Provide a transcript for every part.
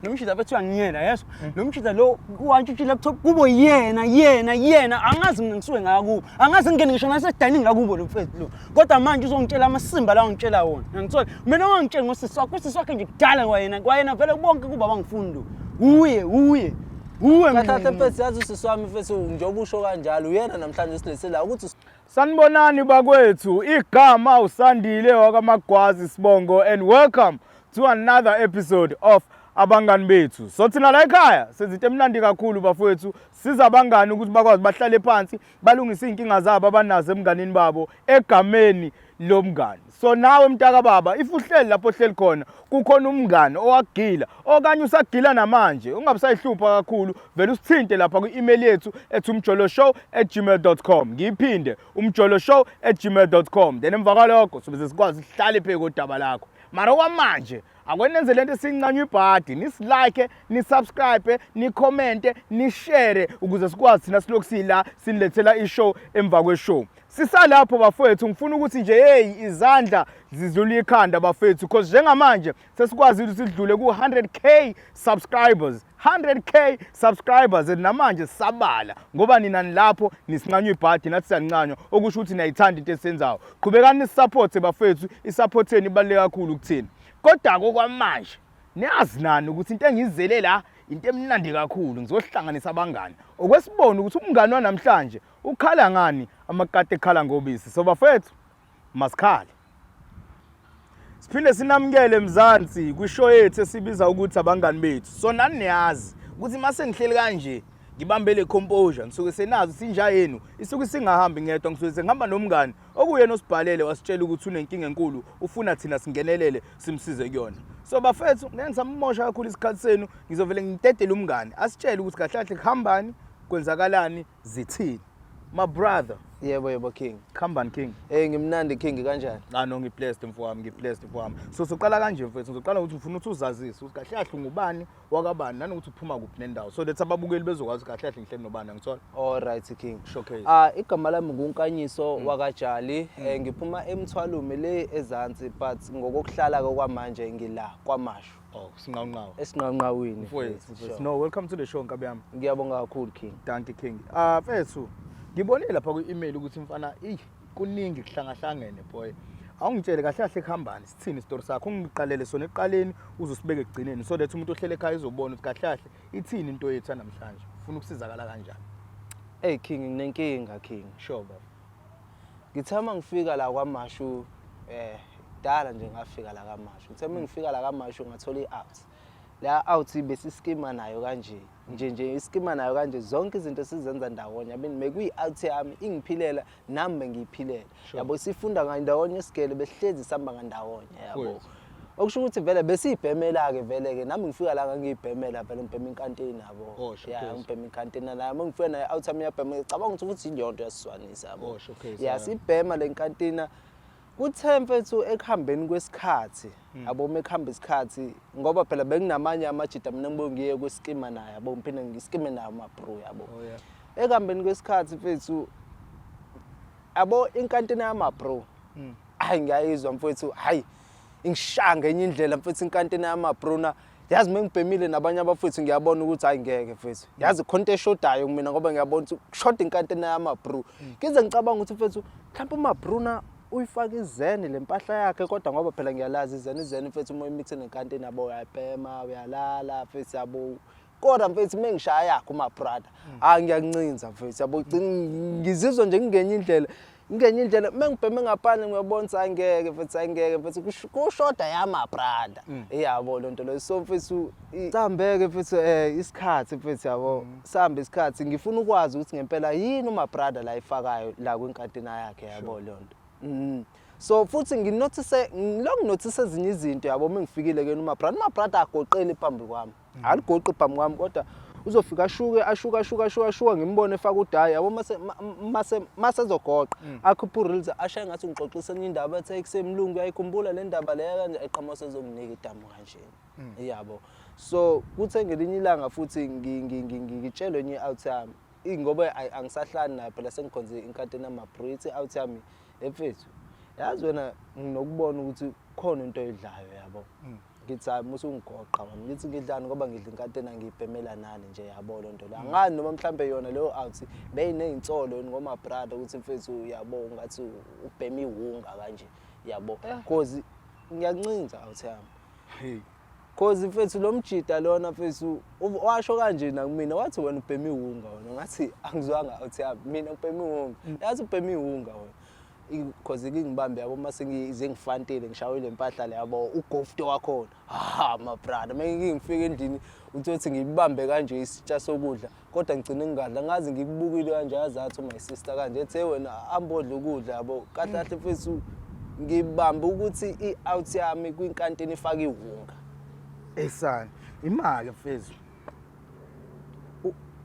Lo mshida bethi uyangiyela yeso. Lo mshida lo wantshintshi laptop kubo yena yena yena angazi mina ngisuke ngakubo. Angazi ngingene ngisho nase dining lakubo lo mfethu lo. Kodwa manje uzongitshela amasimba la ongitshela wona. Ngangithola mina ungangitsheli ngosisi wakho, usisi wakhe nje kudala kwayena kwayena vele bonke kuba bangifuni lo. Uye uye. Uwe Kahle kahle mfethu, yazi usisi wami mfethu, njengoba usho kanjalo uyena namhlanje usilethele la ukuthi Sanibonani bakwethu, igama uSandile wakaMagwazi Sibongo and welcome to another episode of Abangani Bethu. So thina la ekhaya senza into emnandi kakhulu bafowethu, siza abangani ukuthi bakwazi bahlale phansi balungise iy'nkinga zabo abanazo ebunganini babo egameni lomngani. So nawe mntaka baba, if uhleli lapho ohleli khona kukhona umngani owagila okanye usagila namanje, ungabe usayihlupha kakhulu, vele usithinte lapha kwi-email yethu ethi umjoloshow@gmail.com. Ngiyiphinde, umjoloshow@gmail.com. Then emva kwalokho sobe sikwazi sihlale phezu kodaba lakho. Mara okwamanje akwenenze lento esincanywa ibhadi, nisilike, nisubscribe, nicommente, nishare ukuze sikwazi thina silokhu sila sinilethela ishow emva kweshow. Sisalapho bafowethu, ngifuna ukuthi nje hey, izandla zidlula ikhanda bafowethu, because njengamanje sesikwazile ukuthi sidlule ku-100K subscribers, 100K subscribers, and namanje sabala ngoba nina nilapho nisincanywa ibhadi, nathi siyancanywa, okusho ukuthi niyayithanda into esiyenzayo. Qhubekani nisupporte bafowethu, isupport yenu ibaluleke kakhulu kuthina. Kodwa okwamanje niyazi nani ukuthi into engizele la into emnandi kakhulu, ngizohlanganisa abangani okwesibona ukuthi umngani wanamhlanje ukhala ngani, amakati ekhala ngobisi. So bafethu, masikhale siphinde sinamukele Mzansi kwishow yethu esibiza ukuthi Abangani Bethu. So nani niyazi ukuthi mase ngihleli kanje ngibambe le composure, ngisuke senazo sinja yenu isuke singahambi ngedwa, ngisuke sengihamba nomngani okuyena osibhalele wasitshela ukuthi unenkinga enkulu, ufuna thina singenelele simsize kuyona. So bafethu, ngeke ngisamosha kakhulu isikhathi senu, ngizovele ngidedele umngani asitshele ukuthi kahle kahle kuhambani, kwenzakalani, zithini. My brother. Yebo yebo king. Kuhambani king? Ngimnandi king, kanjani? Ah no, ngiblessed mfowami, ngiblessed mfowami. So soqala kanje mfethu, ngizoqala ukuthi ufuna ukuthi uzazise ukuthi kahle kahle ungubani wakabani nanokuthi uphuma kuphi nendawo, so that ababukeli bezokwazi kahle kahle ngihleli nobani, angithola? All right king. Showcase. Ah, igama lami nguNkanyiso wakaJali, ngiphuma eMthwalume le ezansi, but ngokokuhlala ke kwamanje ngila kwaMashu. Oh, sinqawunqawu. Esinqawunqawini. Mfowethu, Mfethu, mfowethu. Sure. No, welcome to the show nkabi yami. Ngiyabonga kakhulu king. Dankie king. Ah mfethu, ngibonile lapha kwi-email ukuthi mfana ey kuningi kuhlangahlangene boy. Awungitshele kahle kahle kuhambani, sithini isitori sakho, ungiqalele sona ekuqaleni uzosibeka ekugcineni so that umuntu ohlele ekhaya uzobona ukuthi kahle kahle ithini into yethu namhlanje. Ufuna ukusizakala kanjani? Hey king, nginenkinga king. Sure baba. Ngithe uma ngifika la kwaMashu, kudala nje ngafika la kaMashu. Ngithe uma ngifika la kaMashu ngathola i-out. La out besiskima nayo kanje. Nje nje iskima nayo kanje, zonke izinto sizenza ndawonye. I mean bekuyi-out yami ingiphilela nami bengiyiphilela. Yabo, sifunda ngandawonye esigele, besihlezi sihamba ngandawonye yabo. Okusho ukuthi vele besiyibhemela ke vele ke nami ngifika la ngangiyibhemela vele, ngibhema inkantini yabo. Oh, sure, Yeah, case. ngibhema inkantini naye, uma ngifika naye out yami iyabhema, ngicabanga ukuthi futhi leyo nto yasizwanisa yabo. Oh, sure, case, Yeah, sibhema le nkantina. Kuthe mfethu ekuhambeni kwesikhathi yabo, uma ekuhamba isikhathi, ngoba phela benginamanye amajida mina ngibuye ngiye kwiskima naye yabo, ngiphinde ngiskime nayo ama-bro yabo. Oh yeah. Ekuhambeni kwesikhathi mfethu yabo, inkantina yama-bro, hayi ngiyayizwa mfethu, hayi ingishaya ngenye indlela mfethu inkantina yama-bro na. Yazi uma ngibhemile nabanye abafethu ngiyabona ukuthi hayi ngeke mfethu, yazi khona into eshodayo kumina, ngoba ngiyabona ukuthi kushoda inkantina yama-bro. Ngize ngicabanga ukuthi mfethu mhlawumbe uma-bro uyifaka izene le mpahla yakhe, kodwa ngoba phela ngiyalazi izene, izene mfethu uma uyimixe nenkantini yabo, uyayibhema uyalala mfethu yabo. Kodwa mfethu uma ngishaya yakho uma-brother, hayi ngiyakuncinza mfethu yabo, ngizizwa nje ngingenye indlela, ngenye indlela uma ngibheme ngaphandle ngiyabona ukuthi hayi ngeke mfethu, hayi ngeke mfethu, kushoda yama-brother yabo loo nto leyo. So mfethu sihambeke mfethu isikhathi mfethu yabo, sihambe isikhathi ngifuna ukwazi ukuthi ngempela yini uma-brother la ifakayo la kwinkantina yakhe yabo leyo nto. So futhi nginothise ngilokhu nginothise ezinye izinto yabo, uma ngifikile ke uma-brother, uma-brother agoqeli phambi kwami, aligoqi phambi kwami, kodwa uzofika ashuke ashuke ashuke ashuke ashuke, ngimbone efaka udayi yabo, mase mase mase ezogoqa akhuphe ureels ashaye ngathi ungixoxisa enye indaba, ethi ekusemlungu uyayikhumbula le ndaba leya kanje, eqhamuka sezonginika idamu kanjena yabo. So kuthe ngelinye ilanga futhi ngitshelwe enye i-out yami, ngoba angisahlali nayo phela, sengikhonze inkantini yama-bro, ithi i-out yami, emfethu yazi wena nginokubona ukuthi khona into oyidlayo yabo. Ngithi hayi, musu ungigoqa wena. Ngithi ngidlani ngoba ngidla inkantena, ngiyibhemela nani nje, yabo loo nto leyo. Angani noma mhlambe yona leyo out beyiney'nsolo yini ngoma brother ukuthi mfethu, yabo, ungathi ubhema iwunga kanje, yabo, cause ngiyakuncinza out yami. Hey. Cause mfethu lo mjida lona mfethu washo kanje nakumina, wathi wena ubhema iwunga wena. Ngathi angizwanga out yami, mina ngibhema iwunga? Yathi ubhema iwunga wena. Cause kingibambe, yabo, mase ngize ngifantile, ngishawile impahla le, yabo, ugofto wakhona. Ha, my brother, mase ngifika endlini uthothi ngibambe kanje isitsha sokudla, kodwa ngigcine ngingadla. Ngazi ngikubukile kanje, azathi my sister kanje ethe wena ambodla ukudla, yabo. Kahle kahle mfethu ngibambe ukuthi i-out yami kwinkantini ifake iwunga. Esani imake mfethu,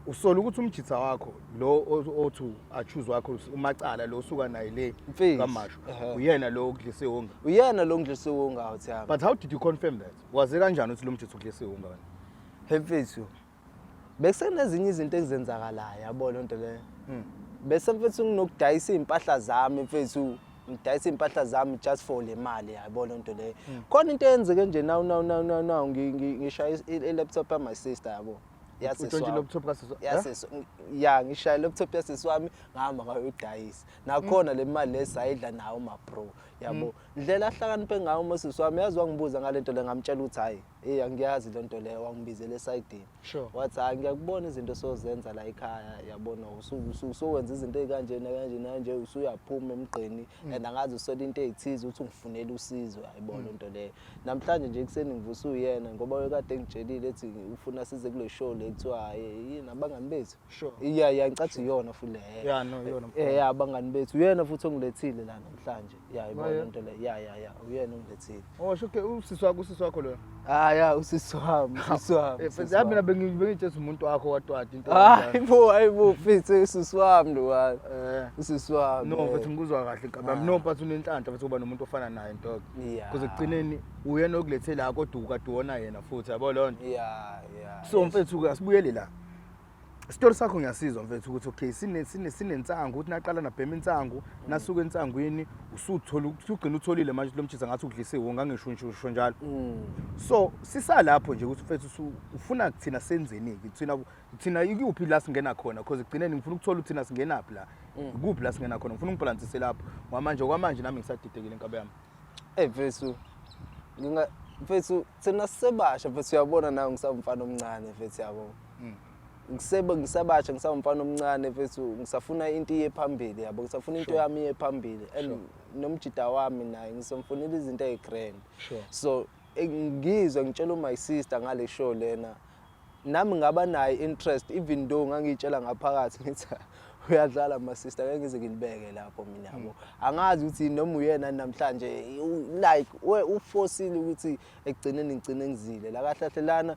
usola ukuthi umjitha wakho lo othi achoose wakho umacala lo usuka naye le Mfethu, kamasho, uyena lo okudlise iwunga? Uyena lo ngidlise iwunga, out yami. But how did you confirm that? Waze kanjani ukuthi lo mjitha ukudlise iwunga wena? He mfethu, bekusenezinye izinto ezenzakalayo, yabo loo nto leyo. Bese mfethu nginokudayisa iy'mpahla zami mfethu, ngidayisa iy'mpahla zami just for le mali, yabo loo nto leyo. Khona into eyenzeke nje now now now now now, ngishaya i-laptop ya-my sister, yabo, yasisi Utshontshe wami. I-laptop kasisi? Yasisi ya, ngishaya i-laptop yasisi wami, ngahamba ngayoyidayisa. Nakhona le mali le sayidla nawo ma bro, yabo. Ndlela ahlakaniphe ngayo umasisi wami, yazi, wangibuza ngale nto le, ngamtshela ukuthi hhayi, eh, angiyazi le nto leyo. Wangibizela esayidini. Wathi hayi, ngiyakubona izinto sozenza la ekhaya, yabona, usuwenza izinto ey'kanje nakanje nanje, usuyaphuma emgqeni and angazi usola into ey'thize ukuthi ungifunela usizo, yayibona loo nto leyo. Namhlanje nje ekuseni ngivuse uyena ngoba wekade engitshelile ethi ufuna size kule show le kuthiwa yini, abangani bethu. Ya, ngicathi iyona futhi le. Yeah, no, iyona. Ya, abangani bethu. Uyena futhi ongilethile la namhlanje, ya, yibona Oh, yeah? lento le. Ya, uyena ongilethile. Oh, sho ke usisi wakho lona? Ah, ya, usisi wami, usisi wami. Eh, usisi mfethu, yazi mina wami. bengitshela umuntu wakho watwata into. Hayi bo, hayi bo mfethu, usisi wami lo wami. Usisi wami. No mfethu, ngikuzwa kahle kabami. No mfethu, unenhlanhla mfethu kuba nomuntu ofana naye, dog. Because ekugcineni uyena okulethe la, kodwa ukade wona yena futhi, yabo loo nto. Ya. So mfethu ke asibuyele la. Isitori sakho ngiyasizwa mfethu ukuthi okay, sine sinensangu ukuthi naqala nabhema insangu, nasuka ensangwini usuthola, usugcina utholile manje lo mjitha ngathi udlise iwunga, ngisho ngisho njalo. So sisalapho nje ukuthi mfethu ufuna kuthina senzeni ke thina ikuphi la singena khona? Because ekugcineni ngifuna ukuthola ukuthi thina singenaphi la, ikuphi la singena khona. Ngifuna ungibhalansise lapho ngoba manje okwamanje nami ngisadidekile, inkabe yami. Eh mfethu, nginga mfethu thina sisebasha mfethu, uyabona nawe ngisawumfana omncane mfethu, yabo. Ngisebasha, ngisawumfana omncane mfethu, ngisafuna into iye phambili, yabo, ngisafuna into yami iye phambili and nomjida wami naye ngisomfunela izinto ey'grand. So ngizwe ngitshela my sister ngale show lena, nami ngaba nayo interest, even though ngangiyitshela ngaphakathi ngithi uyadlala ma sister, ngeke ngize ngilibeke lapho mina, yabo. Angazi ukuthi noma uyena namhlanje like ufosile ukuthi ekugcineni ngigcine ngizile la. Kahle kahle lana,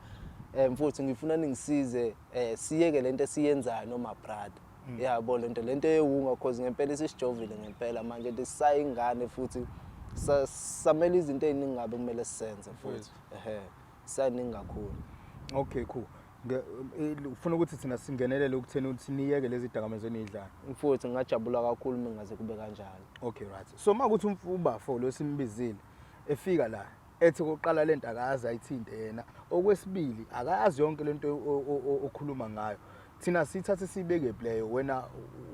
mfuthu, ngifuna ningisize, siyeke lento esiyenzayo noma brother, yabo, lento yewunga, cause ngempela isisijovile ngempela manje and sisayingane futhi samele izinto ey'ningi ngabe kumele sisenze futhi, ehe, sisaningi kakhulu. Okay, cool. Ufuna ukuthi thina singenelele ukutheni ukuthi niyeke lezi dakamizwa eniyidlayo? Mfowethu, ngingajabula kakhulu uma ngaze kube kanjalo. Okay, right. So uma kuthi ubafo lo simbizile efika la ethi kokuqala lento akazi ayithinte yena, okwesibili akazi yonke lento okhuluma ngayo, thina sithathe siyibeke leyo, wena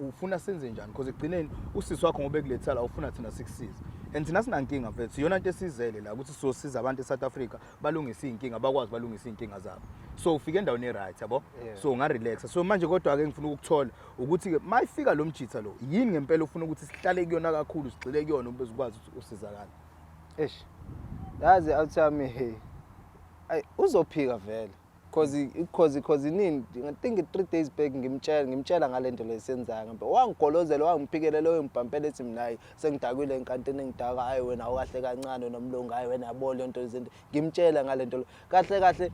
ufuna senze njani? Because ekugcineni usisi wakho ngoba ekuletha la ufuna thina sikusize and thina sinankinga mfethu, iyona nto esizele la ukuthi sizosiza abantu e-South Africa balungise iy'nkinga, bakwazi balungise iy'nkinga zabo. So ufike endaweni e-right, yabo. So ungarelaxa. So manje kodwa-ke ngifuna ukukuthola ukuthi-ke uma ifika lo mjitha lo, yini ngempela ufuna ukuthi sihlale kuyona kakhulu, sigxile kuyona ukuze ukwazi ukuthi usizakale? Eish, yazi out yami, hey, ayi, uzophika vele cause inini, I think 3 days back ngimtshela ngalento lesenzayo ngempela, wangigolozela, wangiphikelela, wengibhampela ethi mina hayi, sengidakwile enkantini engidaka, hayi wena awukahle kancane nomlungu, hayi wena, yabo le nto izinto ngimtshela ngalento le. Kahle kahle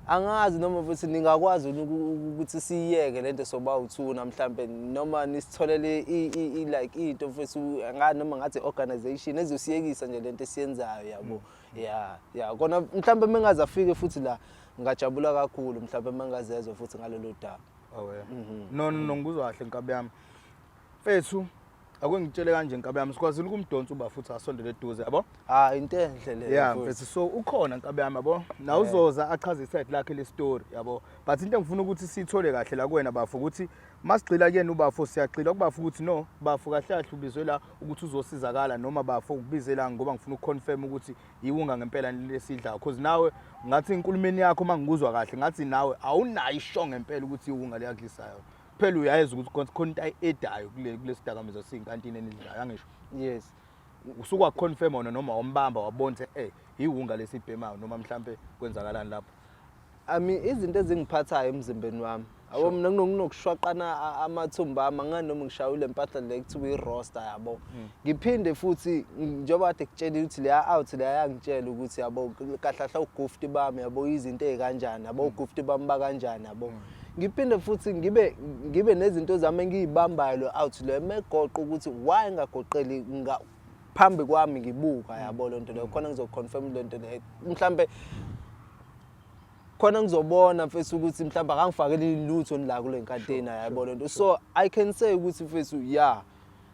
angazi noma futhi ningakwazi yini ukuthi siyiyeke lento soba uthuna mhlambe, noma nisitholele like into futhi, angazi noma ngathi organization ezosiyekisa nje lento esiyenzayo, yabo. Ya, kona mhlambe mengaze afike futhi la ngingajabula kakhulu mhlambe mengazezwa futhi ngalelo daba. Awe. No no no, ngikuzwa kahle nkabi yami. Mfethu, Ake ngitshele kanje nkabi yami, sikwazile ukumdonsa uba futhi asondele eduze, yabo? Ah, into enhle leyo. Yeah, mfethu. Mfethu, so ukhona nkabi yami, yabo? Na uzoza achaze iside lakhe le story, yabo? But into engifuna ukuthi siyithole kahle la kuwena bafo ukuthi masigxila kuyena ubafo, siyagxila kubafo ukuthi no, bafo, kahle kahle ubizwe la ukuthi uzosizakala, noma bafo ukubize la ngoba ngifuna ukuconfirm ukuthi iwunga ngempela lesidlayo, because nawe ngathi inkulumeni yakho, uma ngikuzwa kahle, ngathi nawe awunayo isho ngempela ukuthi iwunga leyakudlisayo. Phela uyayeza ukuthi khona into ayi-edayo kule sidakamizwa siyinkantini enidlayo, angisho? Yes. Usuke wakuconfirm wona noma wambamba wabona ukuthi iwunga lesibhemayo, noma mhlampe kwenzakalani lapho? I mean, izinto ezingiphathayo emzimbeni wami. Yabo, mina kunokushwaqana amathumba ami, angani noma ngishaywe le mpahla le kuthiwa i-roster, yabo. Ngiphinde futhi njengoba kade kutshelile ukuthi leya out leya yangitshela ukuthi, yabo, kahle kahle ugufti bami, yabo, izinto ey'kanjani, yabo, ugufti bami bakanjani, yabo. Ngiphinde futhi ngibe nezinto zami engiyibambayo lo out lo emegoqo ukuthi why ngagoqeli phambi kwami ngibuka, yabo, lento leyo khona ngizoconfirm lento leyo, mhlambe khona ngizobona mfethu ukuthi mhlawumbe akangifakeli lutho la kule nkantini, yabo, lento. So I can say ukuthi mfethu, yeah,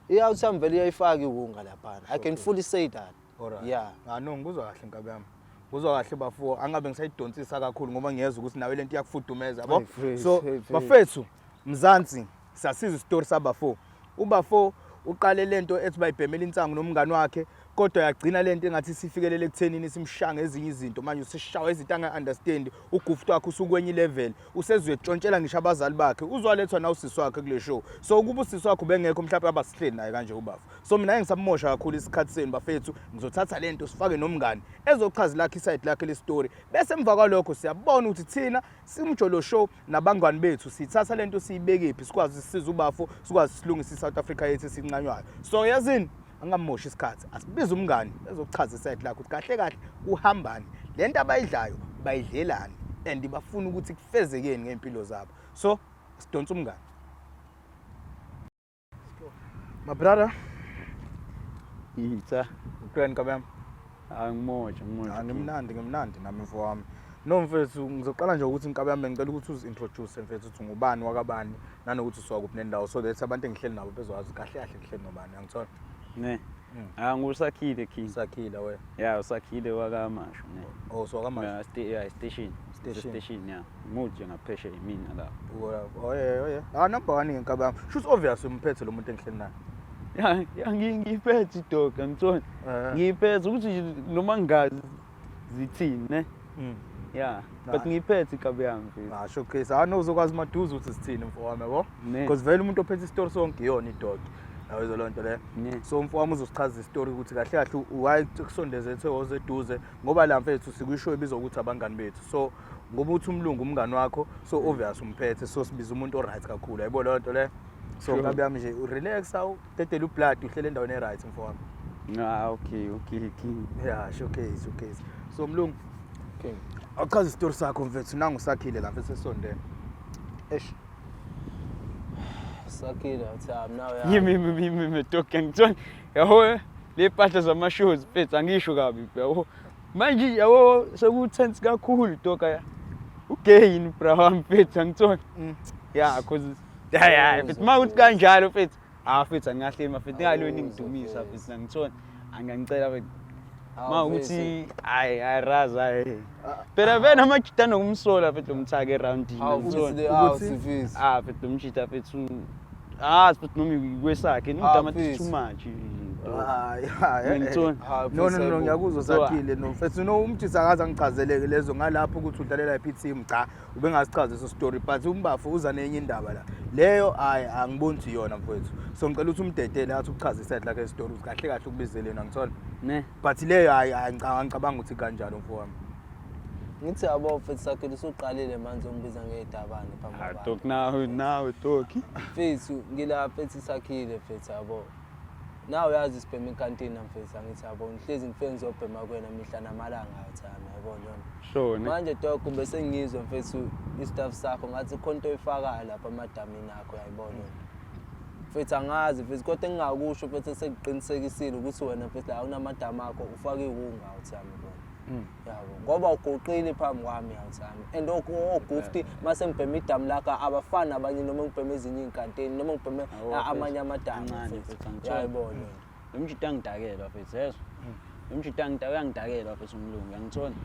i-out yami vele iyayifaka iwunga laphana. I can fully say that. Alright. Yeah. Ah no, ngikuzwa kahle nkabi yami. Ngikuzwa kahle bafo, angabe ngisayidonsisa kakhulu ngoba ngiyezwa ukuthi nawe lento iyakufudumeza, yabo. Hey, fresh, So hey, fresh. bafethu, Mzansi, sasiza isitori sabafo. Ubafo uqale lento ethi bayibhemela insangu nomngani wakhe, kodwa yagcina lento engathi sifikelele ekuthenini simshanga ezinye izinto. Manje usishawa izinto anga-understand, ugufti wakhe usukwenye level, usezotshontshela ngisho abazali bakhe, uzwalethwa na usisi wakhe kule show. So ukuba usisi wakhe ubengekho, mhlawumbe abasihleli naye kanje ubafo. So mina ngisamosha kakhulu isikhathi senu bafethu, ngizothatha lento sifake nomngani ezochaza lakhe iside lakhe le story, bese emva kwalokho siyabona ukuthi thina simjolo show nabangani bethu sithatha lento siyibekephi, sikwazi sisiza ubafo, sikwazi silungise iSouth Africa yethu esincanywayo. So yazini, angamoshi isikhathi, asibize umngani ezochaza iside lakhe ukuthi kahle kahle kuhambani, lento abayidlayo bayidlelani, and bafuna ukuthi kufezekeni ngey'mpilo zabo. So sidonsa umngani. My brother. Itha. Uqeni kabi yami. Angimoja, ngimoja. Ah, ngimnandi, ngimnandi nami mfo wami. No mfethu, ngizoqala nje ukuthi inkabi yami ngicela ukuthi uzi-introduce mfethu, ukuthi ngubani wakabani, nanokuthi usuka kuphi nendawo, so that abantu engihleli nabo bezokwazi kahle kahle ngihleli nobani, angithola? Ne. Ah, ngusakhile king. Sakhile we. Ya, usakhile wakamashu ne. Oh, usuka kaMashu. Ya, yeah, station. Station. Station, yeah. Mude ngaphesheya imina lapho. Oh yeah, oh yeah. Ah, number 1 ngenkabi yami. Shuthi obvious umphethe lo muntu engihleli naye. Ya, ngiyiphethe dog, angithoni. Ngiyiphethe ukuthi nje noma ngingazi zithini ne. Yeah, but ngiyiphethe ikabi yami mfethu. Ah, showcase. Ah no, uzokwazi maduze ukuthi sithini mfo wami, yabo? Ne. Because vele umuntu ophethe isitori sonke iyona idog. Yabo leyo nto leyo. Ne. So mfo wami uzosichaza isitori ukuthi kahle kahle why kusondeze ethe woze eduze, ngoba la mfethu sikwishow ebizwa ukuthi abangani bethu. So ngoba uthi umlungu umngani wakho, so obvious umphethe, so sibiza umuntu o-right kakhulu, yayibona leyo nto leyo. So Sure. nkabi yami nje urelax, awudedele ublood, uhlele endaweni e-right mfo wami. Ah, okay, king. Yeah, showcase, showcase. So mlungu, King. awuchaze isitori sakho mfethu, nangu sakhile la mfethu esondele. Eish. Sakhile uthi nawe. Yimi yimi yimi yimi dog, angithoni. Yabo le mpahla zama-shows mfethu, angisho kabi, yabo. Manje yabo sekutense kakhulu dog ya. Ugay yini bra wami mfethu, angithoni. Yeah, cause yeah, mfethu uma uthi kanjalo mfethu, ah mfethu angingahlema mfethu, ningalweni ngidumisa mfethu, angithoni. Angangicela mfethu. Ma ukuthi hayi hayi raza hayi. Phela vele amajita nokumsola mfethu umthaka eroundini. Hawu angithoni. futhi le out mfethu. Ah mfethu lo mjita mfethu, ah futhi noma ikwesakhe Ah, nodama too mfethu. much. Hayi, hayi. Ngiyangithola. Hawu, No no mfethu, no, hayibo. ngiyakuzwa So, sakhile no mfethu, no umjisa akaze angichazeleke lezo ngalapho ukuthi udlalela iphi team, cha ubengazichaza leso story, but umbafo uza nenye indaba la. Leyo hayi angiboni ukuthi iyona mfethu. So ngicela ukuthi umdedele athi ukuchaza iside lakhe story ukuthi kahle kahle ukubizeleni, angithola. Ne. But leyo hayi angicabanga ukuthi kanjalo mfo wami. Ngithi yabo mfethu Sakhile, usuqalile manje ungibiza ngey'tabane phambi Ah kwabantu. dog now dog. Mfethu ngila mfethu Sakhile mfethu, yabo. Nawe uyazi sibhema inkantini mfethu, angithi yabo, ngihlezi ngifike ngizobhema kuwena mihla namalanga awuthami, yabo lona. Sure ne. Manje dog bese ngizwe mfethu istaff sakho ngathi khona into oyifakayo lapha emadamini akho, uyayibona. Mfethu angazi mfethu, kodwa engingakusho mfethu esekuqinisekisile ukuthi wena mfethu la unamadama akho ufake iwunga awuthami bona. Yabo, ngoba ugoqile phambi kwami yawuthami. And ogufti mase ngibhema idamu lakho abafani abanye noma ngibhema ezinye iy'nkantini noma ngibheme Yabo, mfethu. amanye amadamu Kancane, mfethu. mfethu, angitholi. Yayibona lento. Lo mjita angidakelwa mfethu, yezwa. Lo mjita uyangidakelwa mfethu umlungu, uyangithola.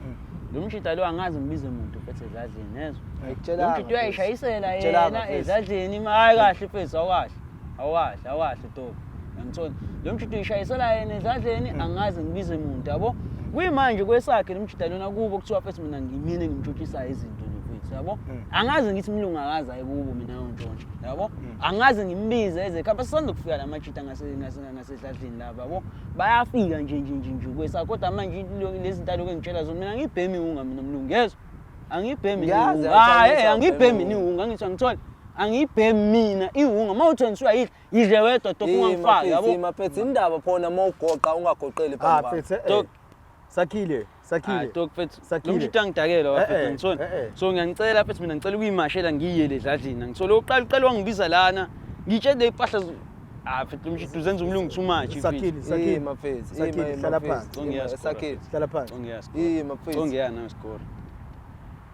Lo mjita lo angazi ngibize muntu mfethu edladleni, yezwa. Lo Ngikutshelanga, mjita uyayishayisela Ngikutshelanga, yena mfethu. edladleni, hayi kahle mfethu, awukahle. Awukahle, awukahle dog. Uyangithola. Lo mjita uyishayisela yena edladleni, angazi ngibize muntu, yabo. Kuyimanje kwesakhe lo mjita lona kubo kuthiwa mfethu mina ngimina engimtshotshisayo izinto nje mfethu, yabo. Angazi ngithi umlungu akaze aye kubo mina ayontshontsha, yabo. Angaze ngimbize eze ekhaya, sisanda kufika la majita ngasedladleni lapha, yabo. Bayafika nje nje nje nje kwesakhe, kodwa manje lezi zinto alokhu engitshela zona, mina angiyibhemi iwunga mina mlungu, yezwa. Angiyibhemi Ngiyazi, iwunga. Hayi, awuthandi angiyibhemi ukuthi iwunga, angithi angitholi. Angiyibhemi mina iwunga. Uma uthi wena usuyayidla, yidle wedwa dog, ungangifaki, yabo. Mafethu, indaba phona uma ugoqa ungagoqeli Ah phambi kwami. mfethu, Dog. Sakhile, Hayi sakhile. dog mfethu, lo Sakhile. mjita uyangidakelwa Eh, bafethu, eh, angitholi. eh, eh. So ngiyangicela mfethu, mina ngicela ukuyimashela ngiyele edladleni. Angitholi. Uqala uqala wangibiza lana. Ngitshele iy'mpahla Ah mfethu, lo mjita uzenza umlungu too much mfethu. Sakhile, sakhile. Ima mfethu, Sakhile, ima, ima hlala mfethu. phansi. Ngiyaz Sakhile. Hlala phansi. Ima mfethu. Ongiyana nawe sikora.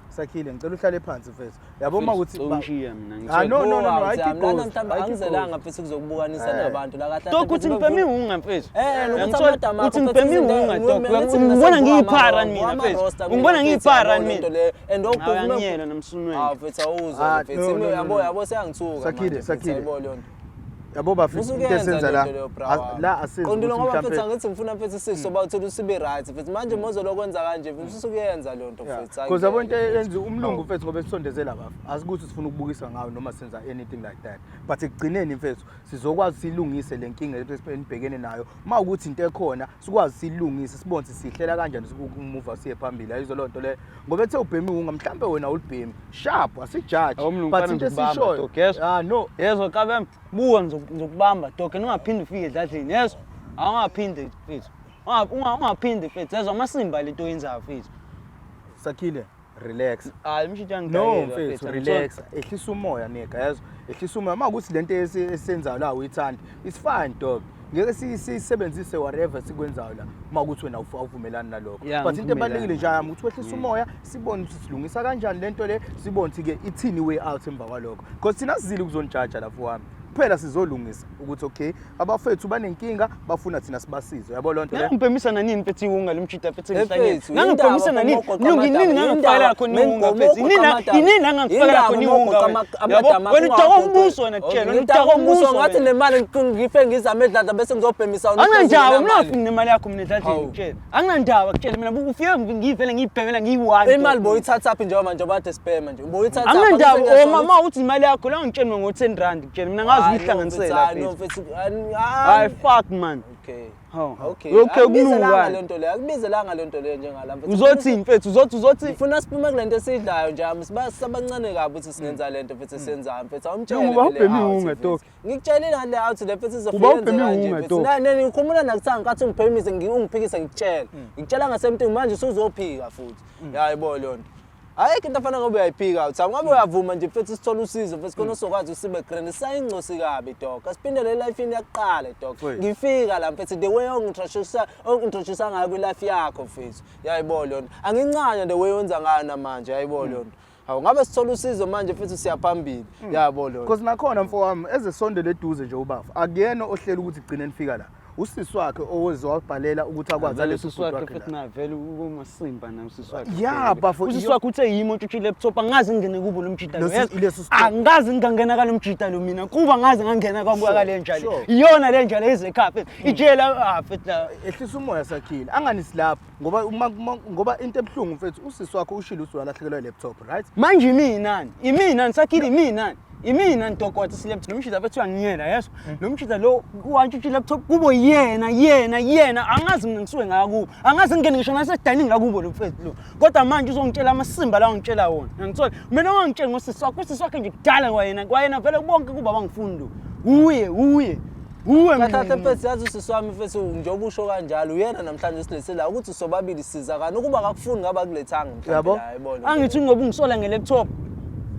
Sakhile, ngicela uhlale phansi mfethu. Yabo uma ukuthi Ungishiya mina Ah, ngithole. no, no, no, no, Buka, ayikho Mthami, lana ighost, mhlawumbe ayikho angizelanga ighost. mfethu kuzokubukanisa Eh. nabantu la kahle. Dog uthi ngibheme iwunga mfethu. Eh, nokuthi Uyangithola? amadamu akho Uthi mfethu ngibheme izinto- iwunga dog. ngithi mina Ungibona sengibuka ngiyiphara mina mfethu. Ungibona ngiyiphara mina. And Awuyangiyela nomsunweni. Ah mfethu awuzwa Ah, mfethu. no, no, no, Yabo no. yabo seyangithuka. Sakhile, manje, mfethu, Sakhile. yayibona leyo nto. Yabo bafethu into Usukuyenza esenza leyo la. nto leyo, bra wami. La asenzi Qondile ukuthi ngoba mfethu mhlampe angithi ngifuna mfethu sisoba uthole usibe right mfethu. Manje mozolokwenza kanje mfethu usukuyenza leyo nto mfethu. Because yabo into Angeke, enza umlungu mfethu ngoba esisondezela bafu. Asikuthi sifuna ukubukisa ngawo noma senza anything like that. But ekugcineni mfethu sizokwazi silungise le nkinga esibhekene nayo. Uma ukuthi into ekhona sikwazi silungise sibone ukuthi sihlela kanjani sikumuva siye phambili. Ayizo loo nto leyo. Ngoba ethe ubhemi unga mhlambe wena ulibhemi. Sharp asijaji. Awu, mlungu, But mfana, into ngizokubamba, esishoyo. dog, yezwa? Ah no. Yezwa kabe buka ngizokubamba dog, ungaphinde ufike edladleni, yezwa. Awungaphinde mfethu. Ungaphinde mfethu, yezwa amasimba lento oyenzayo mfethu. Sakhile, relax. Hayi umshito No uyangidakelwa mfethu mfethu. relax, ehlisa umoya nigga, yazi, ehlisa umoya. Uma ukuthi lento esiyenzayo la uyithanda, it's fine dog. Ngeke sisebenzise whatever sikwenzayo la uma ukuthi wena awuvumelani nalokho. Yeah, But into ngivumelana. ebalulekile nje yami ukuthi wehlise umoya, sibone ukuthi silungisa kanjani lento le, sibone ukuthi ke ithini way out emva kwalokho. Because thina sizile ukuzonijaja lapho wami. Kuphela sizolungisa ukuthi okay, abafethu banenkinga, bafuna thina sibasize. Uyabo loo nto le? Ngangibhemisa nanini mfethu iwunga lo mjita mfethu Eh, ngihlanyela. mfethu, Ngangibhemisa indaba nanini. uma ugoqa Mlungu inini amadama, ngangifakela khona indaba iwunga uma mfethu. ugoqa Inini amadama, inini ngangifakela indaba khona uma iwunga ugoqa wena. Yabo amadama wena akho udaka ungagoqi. umbuso wena kutshela, wena Ngidaka udaka umbuso ngathi wena. nemali ngife ngizame edladla bese ngizobhemisa wena uhlezi Anginandaba, ungenamali. mina nemali yakho mina edladleni Hawu. kutshela. Anginandaba kutshela mina ufike ngivele ngiyibhemela ngiyi-one. Imali boyithathaphi njengoba manje bade sibhema nje. Boyithathaphi. Anginandaba oma uma uthi imali yakho la ngitshela mina ngo-10 rand kutshela mina ngazi ukuyihlanganisela No mfethu. mfethu. Hayi fuck man. Okay. Hawu. Okay. Okay Akubizelanga kunuka. lento leyo. Akubizelanga lento leyo njengala mfethu. Uzothini mfethu? Uzothi uzothi Ngifuna siphume kule nto esiyidlayo nje ami siba sabancane kabi ukuthi singenza lento mfethu esiyenzayo mfethu awumtshele Lungu, uba vele ubheme out, iwunga, mfethu. dog. Ngikutshelile ngale out le mfethu izofika Uba yenze ubheme kanje, iwunga, mfethu. dog. Ngikhumula nakuthanga nkathi ungiphemise ungiphikise ngikutshela. Ngikutshela ngasemntwini manje usuzophika futhi. Yayibo leyo nto. Ayikho into afana ngoba uyayiphika uthi ngabe uyavuma nje mfethu sithole usizo mfethu khona usokwazi usibe grand sayingcosi kabi dog asiphindele elifini yakuqala dog Wait. ngifika la mfethu the way ongintroduce ongintroduce ngayo kwi-life yakho mfethu yayibona leyo nto angincane the way wenza ngayo namanje yayibona leyo nto hawu ngabe sithola usizo manje mfethu siyaphambili yabo leyo nto Because nakhona mfowami ezesondele eduze nje ubafa akuyena ohlela ukuthi gcine nifika la. Usisi wakhe owezowabhalela ukuthi akwazi Vele alese usisi ubhuti wakhe wakhe futhi la. na vele ukumasimba na usisi wakhe. Yeah, bafo, Usisi wakhe uthe yimi otshutshile laptop angazi ngingene kubo lo mjita lo. Leso story. Angazi ngingangena kalo mjita lo mina kuba ngazi ngangena kwabuka kale nja le. sure. Iyona le nja le ezekhaya mfethu. Ijela ah mfethu la. Ehlisa umoya sakhile anganisi lapho ngoba ngoba into ebuhlungu mfethu usisi wakhe ushilo ukuthi walahlekelwa i-laptop right. Manje iminani? Iminani sakhile iminani? Iminani dog wathi laptop lo mjita mfethu uyangiyela yeso. Lo mjita lo wantshutshile laptop kubo yena yena yena angazi mina ngisuke ngakubo. Angazi ngingene ngisho nase-dining lakubo lo mfethu lo. Kodwa manje uzongitshela amasimba la ongitshela wona. Ngiyangithola. Mina ungangitsheli ngosisi wakhe, usisi wakhe nje kudala kwayena kwayena vele bonke kuba bangifuni lo. Uye uye. Uwe Kahle kahle mfethu yazi usisi wami mfethu njengoba usho kanjalo uyena namhlanje usilethele la ukuthi sobabili sizakana ukuba akakufuni ngabe akulethanga mhlawumbe Yabo. la yayibona Angithi ngoba ungisola nge-laptop.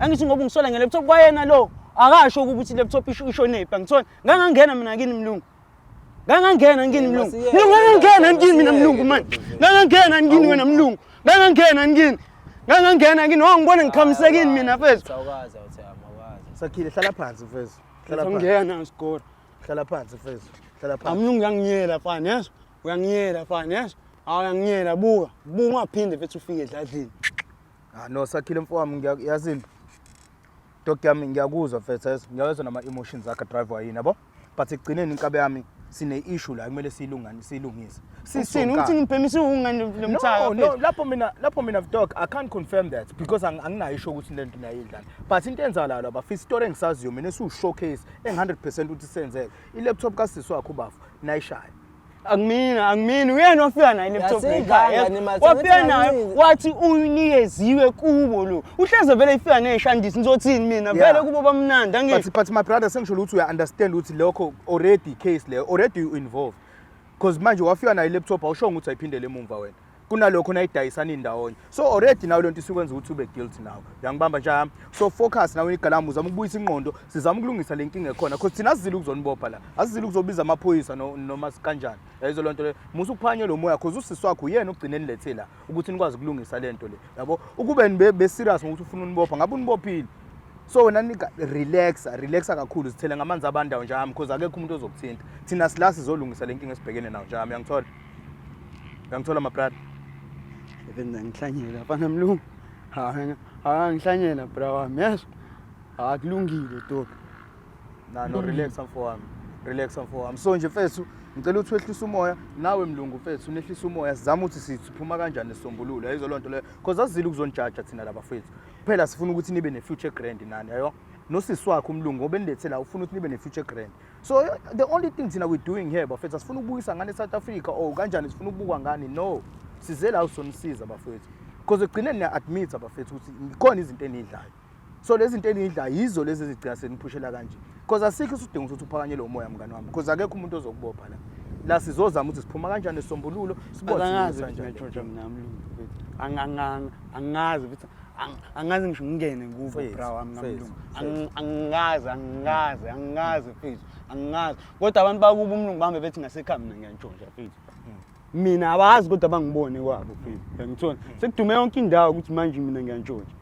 Angithi ngoba ungisola nge-laptop kwayena lo akasho ukuba uthi i-laptop ishonephi angithola. Ngangangena mina kini mlungu. Ngangangena ngini mlungu. Ngangangena ngini mina mlungu manje. Ngangangena ngini wena mlungu. Ngangangena ngini. Ngangangena ngini wangibona ngikhamiseka kini mina mfethu. Awukazi awuthi awukazi. Sakhile hlala phansi mfethu. Hlala phansi. Ngiyena ngisigora. Hlala phansi mfethu. Hlala phansi. Amlungu uyangiyela fana yeso. Uyangiyela fana yeso. Awuyangiyela buka. Buka ungaphinde mfethu ufike edladleni. Ah no Sakhile mfowami ngiyazini. Dog yami ngiyakuzwa mfethu yazi ngiyawezwa nama emotions akhe driver yini yabo. But ekugcineni inkabe yami sine issue la kumele siyilungane siyilungise. Uthini uthi ngibhemisa ungani lomthaka. No, no, lapho mina dog I can't confirm that because anginayo isho ukuthi lento nayidlala. But into enzakalayo lapha bafisa story engisaziyo mina esiwu showcase eng 100% ukuthi senzeke. I-laptop kasisi wakho ubafo nayishaya. Akumina, akumina. Uyena wafika nayo i-laptop Yasinganga ekhaya. ni mathi, Wafika ngithi nayo angizi. wathi uyinikeziwe kubo lo. Uhleze vele ifika neshandisi ngizothini mina Yeah. vele kubo bamnandi angisho. But my brother sengisho ukuthi uya understand ukuthi lokho already case leyo already you involved. Because manje wafika nayo i-laptop awushongo ukuthi ayiphindele emumva wena. Kunalokho nayidayisana indawonye. So already nawe lento isukwenza ukuthi ube guilty nawe. Uyangibamba nje yami. So focus nawe igalamu uzama ukubuyisa ingqondo, sizama ukulungisa le nkinga ekhona because thina asizile ukuzonibopha la. Asizile ukuzobiza amaphoyisa no, noma kanjani. Yayizo lento le. Musa ukuphanye lo moya because usisi wakho uyena ogcine nilethe la ukuthi nikwazi ukulungisa lento le. Yabo? Ukube nibe be serious ngokuthi ufuna unibopha ngabe unibophile. So wena nika relaxa, relaxa kakhulu zithele ngamanzi abandayo nje yami because akekho umuntu ozokuthinta. Thina sila sizolungisa le nkinga esibhekene nayo nje yami uyangithola? Uyangithola my brother? Even ngihlanyela fana mlungu. Ha, ha ngihlanyela bra wami yes. Akulungile dog. Na no relax mfo wami. Relax mfo wami. So nje mfethu ngicela ukuthi wehlise umoya nawe mlungu mfethu unehlisa umoya sizama ukuthi siphuma kanjani nesisombululo ayizo lonto leyo because asizile ukuzonijaja thina laba fethu. Phela sifuna ukuthi nibe ne future grand nani ayo. Nosisi wakho umlungu ngoba enilethe la ufuna ukuthi nibe ne future grand. So the only thing thina we doing here bafethu asifuna ukubukisa ngani eSouth Africa or kanjani sifuna ukubukwa ngani no. Size la usonisiza bafethu. Because ekugcineni niya admit bafethu ukuthi khona izinto enidlayo. So lezi zinto enidlayo yizo lezi ezigcina seniphushela kanje. Because asikho isidingo sokuthi uphakanyelwe umoya mngani wami because akekho umuntu ozokubopha la. La sizozama ukuthi siphuma kanjani nesisombululo sibone Angazi silungisa ukuthi kanjani. ngiyatshontsha mina mlungu mfethu. Angazi ukuthi angazi ngisho ngingene kubo Mfethu, bra wami mfethu, ngamlungu. Angazi angazi angazi mfethu. Angazi. Kodwa abantu bakubo umlungu bahambe bethi ngasekhaya mina ngiyantshontsha mfethu. Mina abazi kodwa bangibone kwabo mfethu. Uyangithola? Sekudume yonke indawo ukuthi manje mina ngiyantshontsha.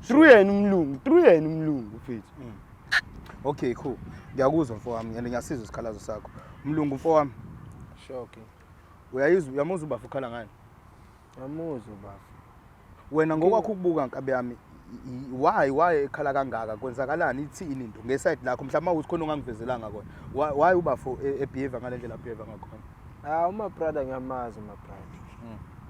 Through yena umlungu, through yena umlungu mfethu. Okay cool. Ngiyakuzwa mfo wami and ngiyasizwa isikhalazo sakho. Mlungu mfo wami Sure ke. uyayizwa uyamuzwa ubafu ukhala ngani? Ngiyamuzwa bafo. Wena ngokwakho ukubuka nkabi yami why ekhala kangaka kwenzakalani ithini into ngeside lakho mhlawumbe ukuthi khona ongangivezelanga kona why ubafo ebehave ngale ndlela abehave ngakhona. Ah uma brother ngiyamazi uma brother.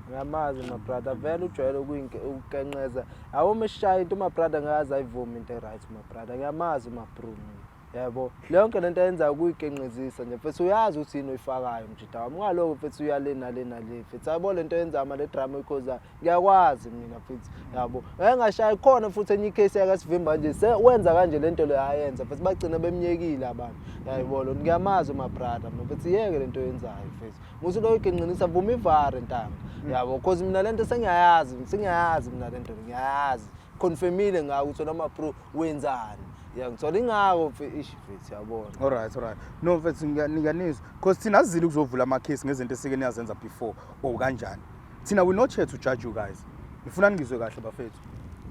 Ngiyamazi my brother vele ujwayele ukukenqeza. Yabo uma eshaya into my brother ngaze ayivumi into e-right my brother. Ngiyamazi my bro mina. Yabo yonke lento ayenzayo kuyikenqezisa nje mfethu uyazi ukuthi yini oyifakayo mjida wami. Ungaloko mfethu uya le nale nale mfethu. Yabo lento oyenzayo male drama oyikhozayo. Ngiyakwazi mina mfethu. Yabo. Ngeke ngashayi khona futhi enye icase yakasivimba nje se wenza kanje lento le ayenza mfethu bagcina bemnyekile abantu. Yayibona ngiyamazi my brother mina mfethu yeke lento oyenzayo mfethu. Musu lo igenqinisa vuma ivare ntanga. Yabo cause mina lento sengiyayazi, sengiyayazi mina lento ngiyayazi. Confirmile ngawo ukuthi wena bro wenzani. Ya ngithola ingako ish mfethu yabona. Alright alright. No mfethu ngiyanizwa because thina asizile ukuzovula ama case ngezinto esike niyazenza before or kanjani. Thina we not here to judge you guys. Ngifuna ningizwe kahle bafethu.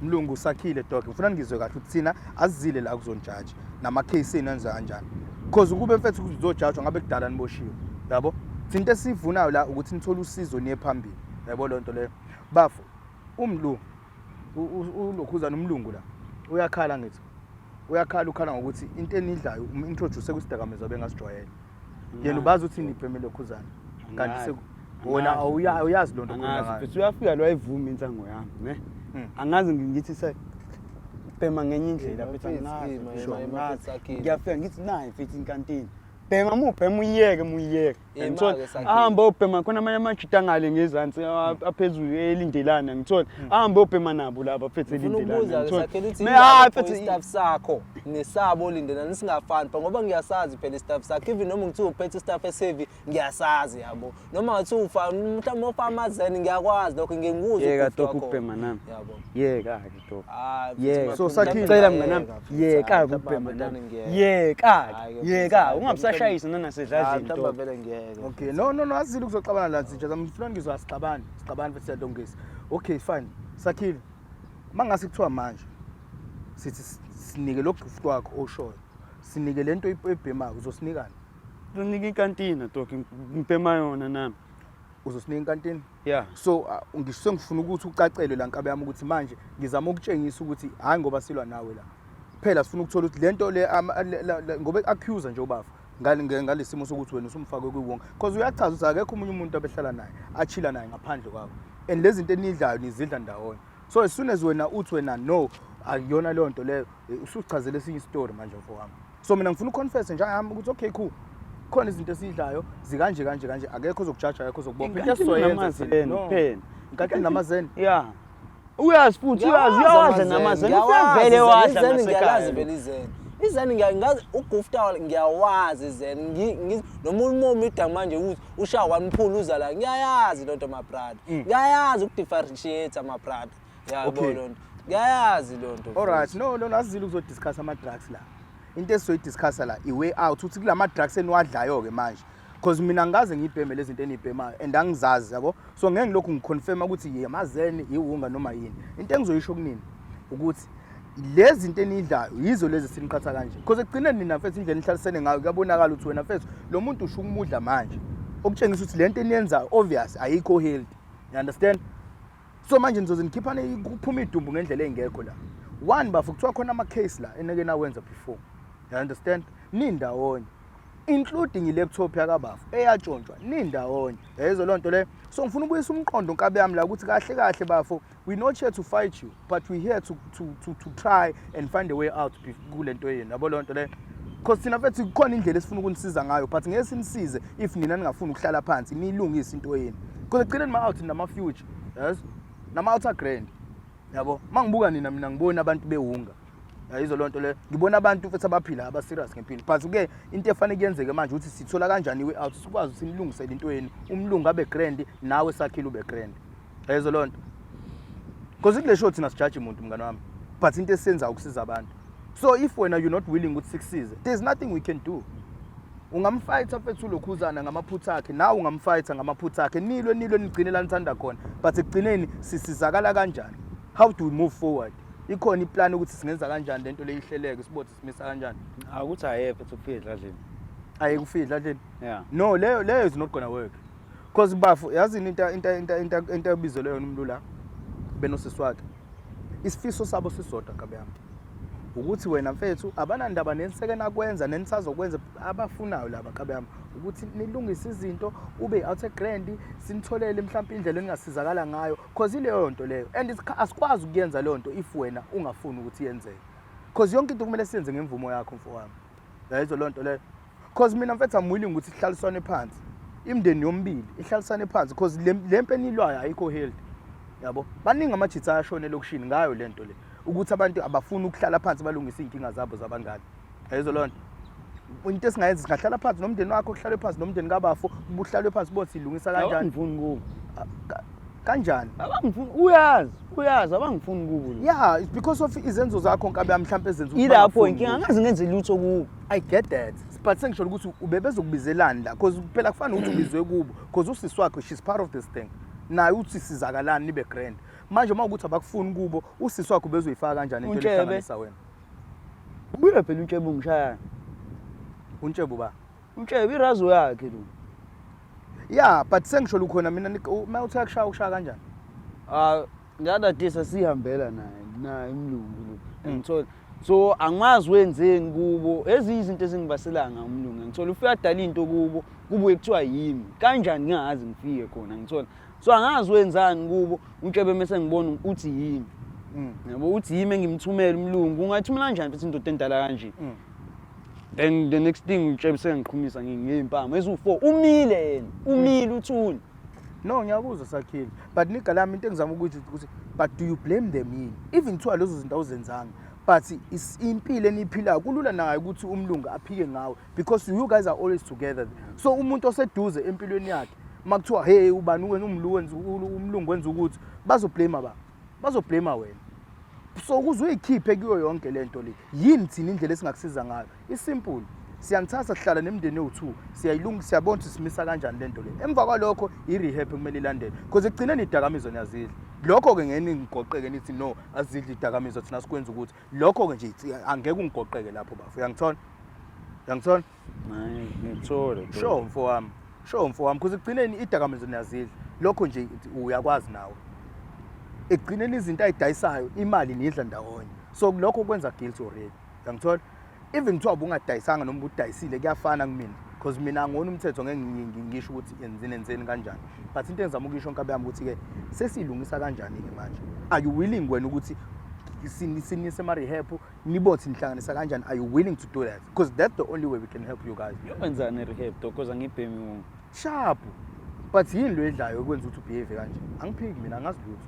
Mlungu sakhile dog ngifuna ningizwe kahle ukuthi thina asizile la kuzonijaja nama case enu enza kanjani. Because ukube mfethu kuzojudgewa ngabe kudala niboshiwe. Yabo? Thina into esiyivunayo la ukuthi nithole usizo niye phambili. Yabo lonto leyo. Bafo umlungu ulokhuzana umlungu la uyakhala ngithi uyakhala ukhala ngokuthi into enidlayo umintroduce kwisidakamizwa bengasijwayele yena ubazi ukuthi nibheme lokhuzana kanti Angazi. wena awuyazi lonto okhuluma Angazi ngayo. mfethu uyafika lo ayivuma insango yami ne. Angazi ngithi se bhema ngenye indlela Yima, mfethu mfethu, angazi. yima, mfethu, yima, yima, angazi. mfethu, sakhile. Ngiyafika ngithi nayi mfethu inkantini. Bhema mubhema uyeke muyeke. Yima-ke, Ngithola Sakhile. ahambe obhema khona amanye amajita ngale ngezansi aphezulu elindelana ngithola ahambe obhema nabo laba mfethu Ngifuna elindelana ukubuza ke ngithola. sakhele ukuthi Me yini hayi lapho mfethu istaff sakho nesabo olindelana singafani pha ngoba ngiyasazi phela istaff sakho even noma ngithiwa uphethe istaff esevi ngiyasazi yabo noma ngathiwa ufa mhlawumbe ufa amazeni ngiyakwazi lokho ngike ngikuzwe Yeka ubhuti dog wakhona. ukubhema nami. Yabo. Yeka ke dog. Hayi, mfethu, Yeka. mafuna So, Sakhile- Ngicela mnganami ngiyeka, mfethu, yeka hayi, ukubhema mhlawumbe nami. ngiyeka. Yeka. Hhayi-ke, mfethu, Yeka hhayi, ungabusashaya Angishayise nanasedladleni. Mhlawumbe vele ngiyeke. Okay, no no no, asizile ukuzoxabana la nje. Ngifuna ngizwa asixabani, sixabani futhi siyalungisa. Okay, fine. Sakhile. Mangase kuthiwa manje sithi sinike lo gift wakho oshoyo. Sinike lento oyibhemayo, uzosinikani? Uzonika inkantina dog, ngibhema yona nami. Uzosinika inkantini? Yeah. So ngisho sengifuna ukuthi ucacelwe la nkabe yami ukuthi manje ngizama ukutshengisa ukuthi hayi ngoba silwa nawe la. Phela sifuna ukuthola ukuthi lento le ngoba accuse nje ubafa ngalesimo sokuthi wena usumfake kwiwonga, because uyachaza ukuthi akekho omunye umuntu abehlala naye achila naye ngaphandle kwakho, and lezi zinto enidlayo nizidla ndawonye. So as soon as wena uthi wena no, akuyona leyo nto leyo, usuchazele esinye isitori manje mfo wami. So mina ngifuna uconfess nje yami ukuthi okay, cool, khona izinto esiyidlayo zikanje kanje kanje, akekho ozokujaja, akekho ozokubopha. Into esizoyenza thina, no. Kuphela. Inkantini namazeni. Yeah. Uyazi futhi, uyazi, uyawazi namazeni. Usevele wadla Izeni ngiyalazi ngasekhaya. vele izeni. Izeni ngiyazi ugufta, ngiyawazi izeni. Noma umomida manje ukuthi ushaya one pull uza la, ngiyayazi lonto my brother. Ngiyayazi ukudifferentiate my brother. Yabo lonto. Ngiyayazi lonto. All right, no no, asizile ukuzodiscuss ama drugs la. Into esizoyidiscussa la i way out ukuthi kulama drugs eniwadlayo ke manje. Because mina ngikaze ngiyibheme lezi zinto eniyibhemayo and angizazi, yabo. So ngeke ngilokhu ngiconfirma ukuthi yamazeni, iwunga noma yini. Into engizoyisho kunini ukuthi lezi zinto enidlayo yizo lezi siniqhatha kanje. Because ekugcineni nina mfethu indlela enihlalisene ngayo kuyabonakala ukuthi wena mfethu lo muntu usho ukumudla manje. Okutshengisa ukuthi lento eniyenzayo obvious ayikho healthy. You understand? So manje nizoze nikhiphane kuphuma idumbu ngendlela engekho la. One, bafo, kuthiwa khona ama case la eneke nawenza before. You understand? Nindawonye. Including i-laptop yakabafo eyatshontshwa nindawonye. Yayizwa loo nto leyo. So ngifuna ukubuyisa umqondo nkabe yami la ukuthi kahle kahle bafo, we not here to fight you, but we here to try and find a way out kule nto yenu. Yabo loo nto leyo. Because thina mfethu kukhona indlela esifuna ukunisiza ngayo, but ngeke sinisize if nina ningafuni ukuhlala phansi niyilungise into yenu. Because ekugcineni ma-out nama-future, yes, nama-outer grand, yabo. Uma ngibuka nina mina ngibona abantu bewunga, yayizwa loo nto leyo. Ngibona abantu futhi abaphila aba-serious ngempilo, but-ke into efanele kuyenzeke manje ukuthi sithola kanjani i-way out, sikwazi ukuthi nilungisele into yenu, umlungu abe grand nawe sakhile ube grand, yayizwa loo nto. Because kule show thina sijaji muntu mngani wami, but into esiyenzayo ukusiza abantu. So if wena you're not willing ukuthi sikusize, there's nothing we can do. Ungamfayitha mfethu ulokhuzana ngamaphutha akhe, nawe ungamfayitha ngamaphutha akhe, nilwe nilwe nigcine la nithanda khona, but ekugcineni sisizakala kanjani? How do we move forward? Ikhona iplan ukuthi singenza kanjani lento le ihleleke, sibothi simisa kanjani? Akuthi ayephe mfethu ukufika edladleni. Aye kufika edladleni. Yeah. No, leyo is not gonna work. Because bafo, yazini into ebizelwe yona umuntu la benosisi wakhe. Isifiso sabo sisodwa nkabe yami. Ukuthi wena mfethu abanandaba neniseke nakwenza nenisazokwenza, abafunayo laba nkabe yami ukuthi nilungise izinto ube out grand, sinitholele mhlawumbe indlela eningasizakala ngayo, because ileyo nto leyo and asikwazi ukuyenza leyo nto if wena ungafuni ukuthi yenzeke, because yonke into kumele siyenze ngemvumo yakho mfowami, yayizwa leyo nto leyo. Because mina mfethu I'm willing ukuthi sihlaliswane phansi, imindeni yomibili ihlalisane phansi, because le mpi enilwayo ayikho healthy, yabo. Baningi amajitha ayashona elokishini ngayo le nto le, ukuthi abantu abafuni ukuhlala phansi balungise iy'nkinga zabo zabangani, yayizwa leyo nto. Into esingayenza, singahlala phansi nomndeni wakho, kuhlalwe phansi nomndeni kabafo, buhlalwe phansi bothi silungisa kanjani. Abangifuni kubo. Kanjani? Abangifuni, uyazi, uyazi abangifuni kubo lo. Yeah, it's because of izenzo zakho nkabe yami mhlawumbe ezenza ukuthi Ilapho bangafuni inkinga, kubo. angazi ngenze lutho kubo. I get that. But sengisho ukuthi ubebezokubizelani la, because phela kufana ukuthi ubizwe kubo, because usisi wakhe, she's part of this thing. Naye uthi sizakalani nibe grand. Manje uma ukuthi abakufuni kubo, usisi wakhe ubezoyifaka kanjani into Untshebe. ehlanganisa wena? Ubuye phela untshebe ungishaya. Untshebe uba? Untshebe irazo yakhe lo. Yeah, but sengisho lukhona mina uma uthi akushaya, ukushaya kanjani? Ah, ngadadisa sihambela naye umlungu lo. Ngithola. So angimazi wenzeni kubo, ezinye izinto ezingibaselanga umlungu. Ngithola ufika adala into kubo, kubuye kuthiwa yimi. Kanjani ngingazi ngifike khona, ngithola. So angazi wenzani kubo, untshebe mase ngibona uthi yimi. Yabo uthi yimi engimthumela umlungu, ungathumela kanjani futhi indoda endala kanje? Then the next thing untshebe sengiqhumisa ngey'mpama eziwu-4, umile yena, umile uthuli. No, ngiyakuzwa sakhile. But nigga lami into engizama ukuthi but do you blame them yini? Even kuthiwa lezo zinto awuzenzanga, but impilo eniyiphilayo kulula nayo ukuthi umlungu aphike ngawe, because you guys are always together. So umuntu oseduze empilweni yakhe makuthiwa hey ubani wena umlungu wenza umlungu wenza ukuthi bazoblame ba, bazoblame wena. So ukuze uyikhiphe kuyo yonke lento le, yini thina indlela esingakusiza ngayo? Isimple. Siyanithatha sihlala nemindeni ewu-2, siyayilungisa, siyabona ukuthi simisa kanjani lento le. Emva kwalokho i-rehab kumele ilandele because ekugcineni idakamizwa niyazidla. Lokho-ke ngeke ningigoqeke nithi no azidli idakamizwa thina sikwenza ukuthi lokho-ke nje angeke ungigoqeke lapho bafo. Uyangithola? Uyangithola? Hayi, ngikuthola. Dog. Sure mfowami. Sure mfowami because ekugcineni idakamizwa niyazidla. Lokho nje uyakwazi nawe. Ekugcineni izinto ayidayisayo imali niyidla ndawonye. So lokho kwenza guilt already. Uyangithola? Even kuthiwa ubungadayisanga noma ubudayisile kuyafana kumina because mina angona umthetho ngeke ngisho ukuthi enzeni enzeni kanjani. But into engizama ukuyisho nkabi yami ukuthi ke sesiyilungisa kanjani ke manje? Are you willing wena ukuthi sinise ema rehab nibothi nihlanganisa kanjani? Are you willing to do that? Because that's the only way we can help you guys. Yokwenzani rehab dog because angibhemi wonke. Sharp. But yini lo edlayo ekwenza ukuthi ubehave kanje? Angiphiki mina angazi lutho.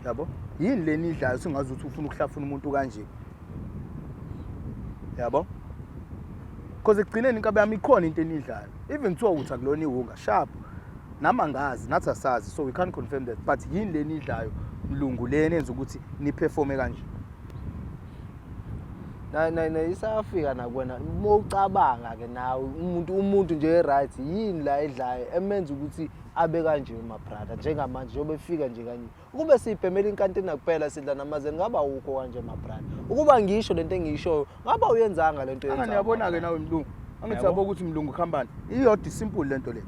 Yabo? Yini le nidlayo singazi ukuthi ufuna ukuhlafuna umuntu kanje? Yabo? Because ekugcineni inkabi yami ikhona into enidlayo. Even kuthiwa uthi akulona iwunga sharp. Nami angazi, nathi asazi so we can't confirm that. But yini le nidlayo mlungu le enenza ukuthi niperforme kanje? Na na na isafika nakwena uma ucabanga ke nawe umuntu nje right yini la edlayo emenza ukuthi abe kanje my brother njengamanje njengoba efika nje kanye ukube siyibhemela inkantina kuphela sidla namazeni ngaba awukho kanje my brother ukuba ngisho lento engiyishoyo ngaba uyenzanga lento Angani uyabona-ke nawe mlungu angithi yabo ukuthi mlungu khambani iyodwa isimple lento le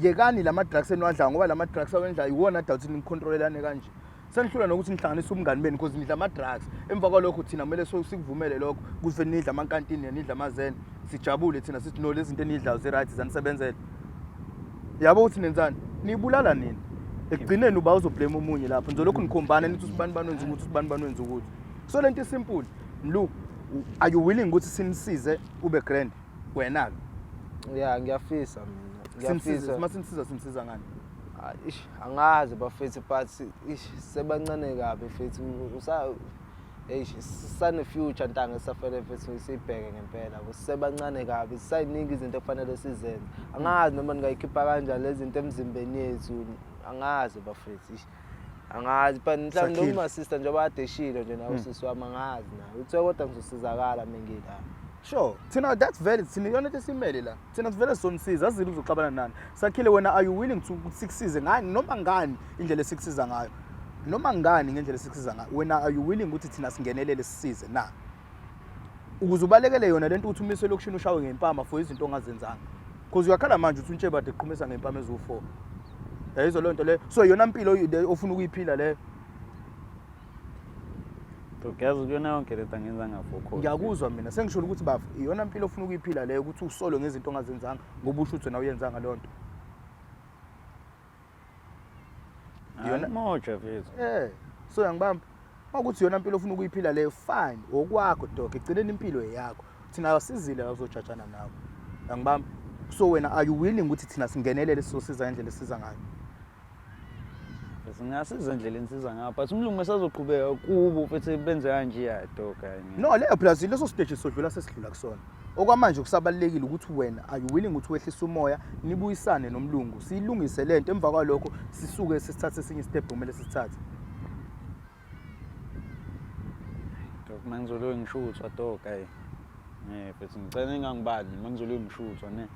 yekani lama drugs eniwadlayo ngoba lama drugs awendlayo iwona adala ukuthi nicontrolelane kanje senihlula nokuthi nihlanganise ubungani benu because nidla ama-drugs emva kwalokho thina kumele sikuvumele lokho kuze nidla amankantini nidla amazene sijabule thina sithi no lezi zinto enidlayo zi-right zanisebenzela yabo ukuthi nenzani nibulala nini ekugcineni uba uzoblame omunye lapho nizolokhu nikhombana nithi usibani bani wenza ukuthi usibani bani wenza ukuthi so lento isimple mlu are you willing ukuthi sinisize ube grand wena-ke ya ngiyafisa mina ngiyafisa uma sinisiza sinisiza ngani Ah, ish angazi bafethu but ish sebancane kabi fethu usa eish sisane future ntanga esafele mfethu siyibheke ngempela sisebancane kabi sisayiningi izinto ekufanele sizenze angazi noma ningayikhipha kanjani lezi zinto emzimbeni yethu angazi bafethu ish angazi but mhlawumbe Sakhile. noma sister njengoba kade eshilo nje nawe usisi wami angazi nawe uthiwe kodwa ngizosizakala uma ngila Sure. Thina that's valid. Thina iyona into esimele la. Thina sivele sizonisiza azile uzoxabana nani. Sakhile wena are you willing to ukuthi sikusize ngani noma ngani indlela esikusiza ngayo? Noma ngani ngendlela esikusiza ngayo? Wena are you willing ukuthi thina singenelele sisize na? Ukuze ubalekele yona lento ukuthi umise elokishini ushawe ngempama for izinto ongazenzanga. Because uyakhala manje uthi untsheba ade qhumisa ngempama eziwu4. Yayizwa leyo nto leyo. So iyona mpilo le ofuna ukuyiphila leyo. Dog yazi kuyona yonke lento angenzanga for call. Ngiyakuzwa mina sengisho ukuthi bafo iyona mpilo ofuna ukuyiphila leyo ukuthi usolo ngezinto ongazenzanga ngoba usho ukuthi wena uyenzanga leyo nto. Iyona moja mfethu. Eh, so uyangibamba. Uma kuthi iyona mpilo ofuna ukuyiphila leyo fine, okwakho dog, egcineni impilo eyakho. Thina asizile la uzojajana nawe. Uyangibamba. So wena are you willing ukuthi thina singenelele sizosiza ngendlela esiza ngayo? Singasiza endleleni siza ngayo but umlungu esazoqhubeka kubo futhi benze kanje ya dog hayi. No, leyo plus leso stage sodlula sesidlula kusona. Okwamanje kusabalulekile ukuthi wena are you willing ukuthi wehlise umoya nibuyisane nomlungu siyilungise lento emva kwalokho sisuke sesithathe esinye step kumele sisithathe. Dog mangizoloke ngishuthwa dog hayi. Eh futhi ngicela ningangibali mangizoloke ngishuthwa ne.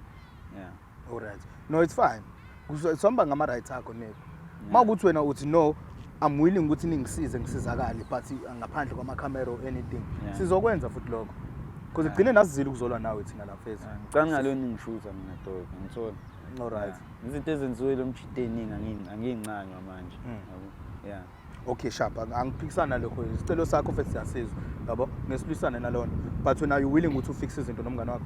Yeah. Alright. No, it's fine. Kusihamba ngama rights akho neko. Mawukuthi wena uthi no I'm willing ukuthi ningisize ngisizakale but ngaphandle kwama camera or anything. Yeah. Sizokwenza futhi lokho. Because egcine nasizile ukuzolwa nawe thina la mfethu. Ngicela ngaloni ngishutha mina dog ngithola. Alright. Izinto ezenziwe lo mjita eningi angiyincanywa manje. Yabo. Yeah. Okay sharp angiphikisana nalokho isicelo sakho futhi siyasizwa yabo ngesilwisane nalona but wena are you willing ukuthi ufixe izinto nomngane wakho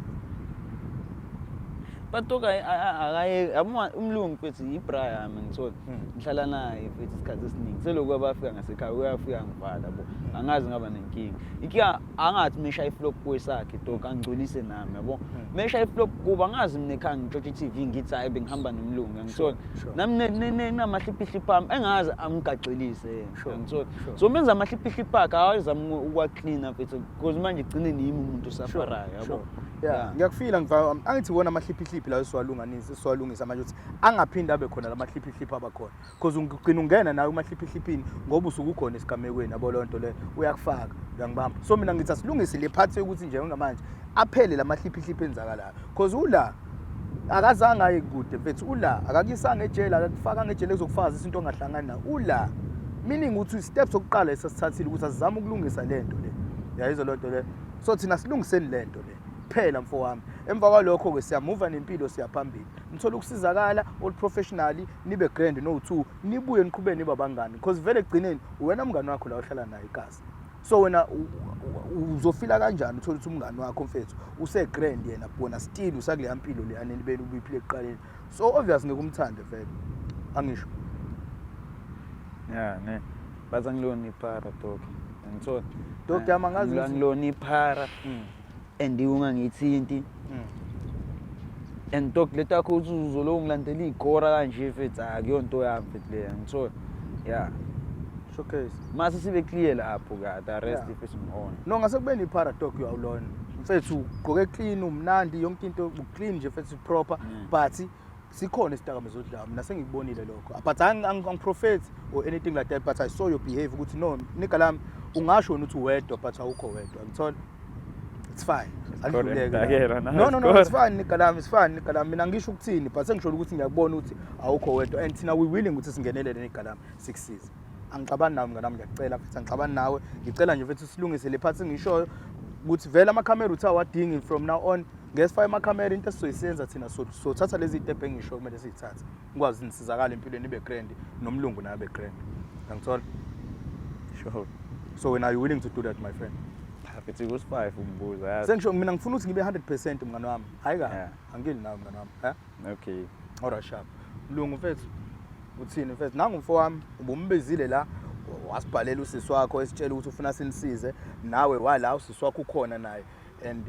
But dog akaye yabo umlungu mfethu ibra yami ngithola. Ngihlala naye mfethu isikhathi esiningi. Selokhu abafika ngasekhaya uyafika ngivala yabo. Angazi ngaba nenkinga. Inkinga angathi mesha iflop kwesakhe dog angcolise nami yabo. Mesha iflop kuba angazi mina ekhaya ngitshontshe i-TV ngithi hayi bengihamba nomlungu ngithola. Nami namahliphihliphi ami engazi amgaxelise yena ngithola. So menza amahliphihliphi akhe awazama ukuwaklina mfethu because manje gcine nimi umuntu osafarayo yabo. Yeah, ngiyakufila ngiva angithi wona amahliphihliphi lawo esiwalunganisa esiwalungisa manje ukuthi angaphinde abe khona lamahliphihliphi abakhona because ugcina ungena nawe emahliphihlipini ngoba usuke ukhona esigamekweni yabo loo nto leyo uyakufaka uyangibamba. So mina ngithi asilungise le part yokuthi nje njengamanje aphele lamahliphihliphi enzakalayo because ula akazange aye kude mfethu, ula akakuyisanga ejele, akakufakanga ejele ezokufakazisa into ongahlangani nayo, ula meaning ukuthi steps sokuqala esasithathile ukuthi asizame ukulungisa le nto le, yayizwa loo nto le. So thina silungiseni le nto le kuphela mfowami, emva kwalokho-ke siyamuva nempilo, siyaphambili, nithole ukusizakala all professionally, nibe grand no-two, nibuye niqhubeke nibe abangani because vele ekugcineni wena mngani wakho la ohlala naye igazi. So wena uzofila kanjani uthole ukuthi umngani wakho mfethu use-grand yena, bona still usakuleya mpilo leyana enibeni ubuyiphile ekuqaleni? So obvious ngeke umthande vele, angisho? Yeah, ne. But angilona iphara dog. Ngithola. Dog yami, angazi ukuthi- Angilona iphara and ungangithinti. And dog lento yakho uthi uzoloku ngilandela igora kanje mfethu, akuyonto yami mfethu leya, ngithola. Yeah. Showcase. Mase sibe clear lapho ka the rest if it's on. No, ngase kube nephara dog, uyawulona mfethu, ugqoke clean, umnandi, yonke into clean nje mfethu, proper, but sikhona isidakamizwa odlayo, mina sengikubonile lokho, but angiprofethi or anything like that, but I saw your behavior ukuthi no nigga lami, ungasho wena ukuthi uwedwa but awukho wedwa, ngithola it's fine. Alidluleke Ngidakela la. na, No, no, no, it's score. fine nigga lami, it's fine nigga lami, mina ngisho ukuthini, but sengisho ukuthi ngiyakubona ukuthi awukho wedwa and thina we willing ukuthi singenelele nigga lami, sikusize. Angixabani nawe mngani wami, ngiyacela mfethu, angixabani nawe, ngicela nje mfethu silungise le part engishoyo ukuthi vele amakhamera uthi awadingi from now on, ngeke sifake amakhamera. Into esizoyisenza thina sothatha lezi step engisho kumele siyithathe ukwazi nisizakale empilweni, ibe grand, nomlungu naye abe grand, angithola? Sure. So when are you willing to do that, my friend? Mfethu kus 5 umbuzo yazi. Sengisho mina ngifuna ukuthi ngibe 100% mngani wami, hayi kabi. Angili nawe mngani wami, eh? Okay. Alright, sharp. Mlungu mfethu, uthini mfethu? Nangu mfo wami, ubumbizile la, wasibhalela usisi wakho esitshela ukuthi ufuna sinisize, nawe wala usisi wakho ukhona naye and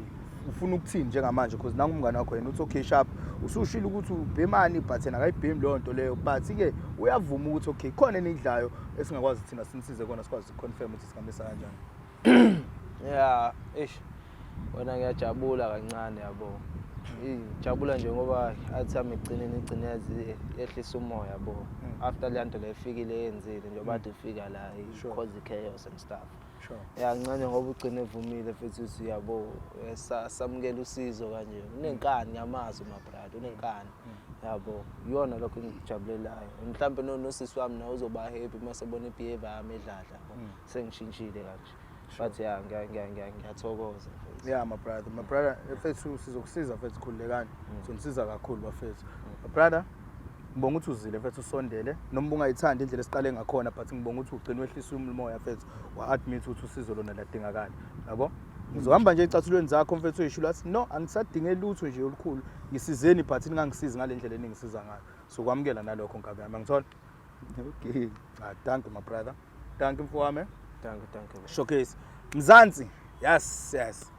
ufuna ukuthini njengamanje? Because nangu umngane wakho, yena uthi okay sharp, usushilo ukuthi ubhemani but yena akayibhemi leyo nto leyo, but-ke uyavuma ukuthi okay khona enidlayo esingakwazi thina sinisize kona, sikwazi ukuconfirm ukuthi singamisa kanjani. Yeah, eish. Wena ngiyajabula kancane yabo. Ngijabula nje ngoba athi ami igcine igcine yazi yehlisa umoya yabo. After le nto le ifikile yenzile njengoba ade ifika la cause chaos and stuff. Ya, ncane ngoba ugcine evumile futhi uthi yabo samukela usizo kanje. Unenkani, ngiyamazi my brother, unenkani. Yabo, iyona lokho engikujabulelayo. Mhlambe no nosisi wami nawe uzoba happy mase ebona ibehavior yami edladla yabo. Sengishintshile kanje. But yeah, ngiyathokoza mfethu. Yeah, my brother, my brother, mfethu sizokusiza mfethu, khululekani. Sizonisiza kakhulu bafethu. My brother, ngibonga ukuthi uzile mfethu, usondele. Noma ungayithandi indlela esiqale ngakhona, but ngibonga ukuthi ugcine wehlisa umoya mfethu, wa-admit ukuthi usizo lona liyadingakala. Yabo? Ngizohamba nje ecathulweni zakho mfethu, uyishilo wathi no, angisadinge lutho nje olukhulu. Ngisizeni but ningangisizi ngale ndlela eningisiza ngayo. So kwamukela nalokho nkabi yami, angithola? Okay. Ah, thank you my brother. Thank you mfowami. Thank you, thank you. Showcase. Mzansi. Yes.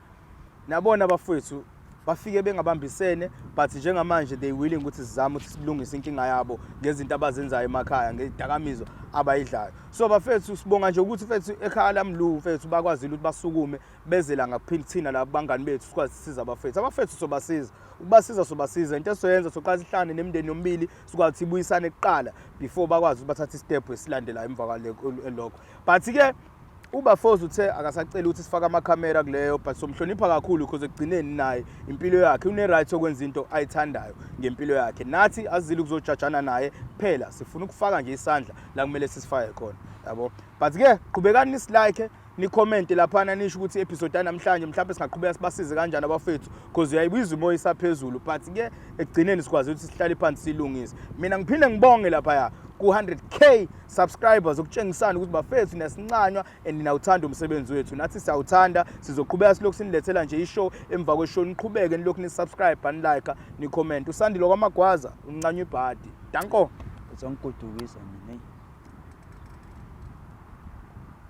Nabona bafowethu bafike bengabambisene, but njengamanje they willing ukuthi sizame ukuthi silungise inkinga yabo ngezinto abazenzayo emakhaya, ngezidakamizwa abayidlayo. So bafethu, sibonga nje ukuthi mfethu ekhaya lamlu mfethu bakwazile ukuthi basukume beze la ngakuphila thina la bangani bethu, sikwazi ukusiza abafethu. Abafethu sobasiza, ukubasiza sobasiza. Into esizoyenza, soqala sihlangane nemindeni yomibili, sikwazi ukuthi ibuyisane kuqala before bakwazi ukuthi bathathe istep esilandelayo emva kwalokho. But ke uBafozi uthe akasacela ukuthi sifake amakhamera kuleyo, but somhlonipha kakhulu because ekugcineni naye impilo yakhe, une-right yokwenza into ayithandayo ngempilo yakhe. Nathi azile ukuzojajana naye, phela sifuna ukufaka nje isandla la kumele sisifake khona, yabo. But ke qhubekani nisilike, nicommente laphana, nisho ukuthi i-episode yanamhlanje mhlawumbe singaqhubeka sibasize kanjani abafethu, because uyayibiza umoya isaphezulu, but ke ekugcineni sikwazi ukuthi sihlale phansi silungise. Mina ngiphinde ngibonge laphaya ku-100K subscribers ukutshengisana ukuthi bafethu niyasincanywa and niyawuthanda umsebenzi wethu, nathi siyawuthanda. Sizoqhubeka silokhu sinilethela nje ishow emva kweshow, niqhubeke nilokhu nisubscribe, nilike, nicomment. Usandile kwamagwaza, uncanywa ibhadi. Danko. Uzongigodukisa mina.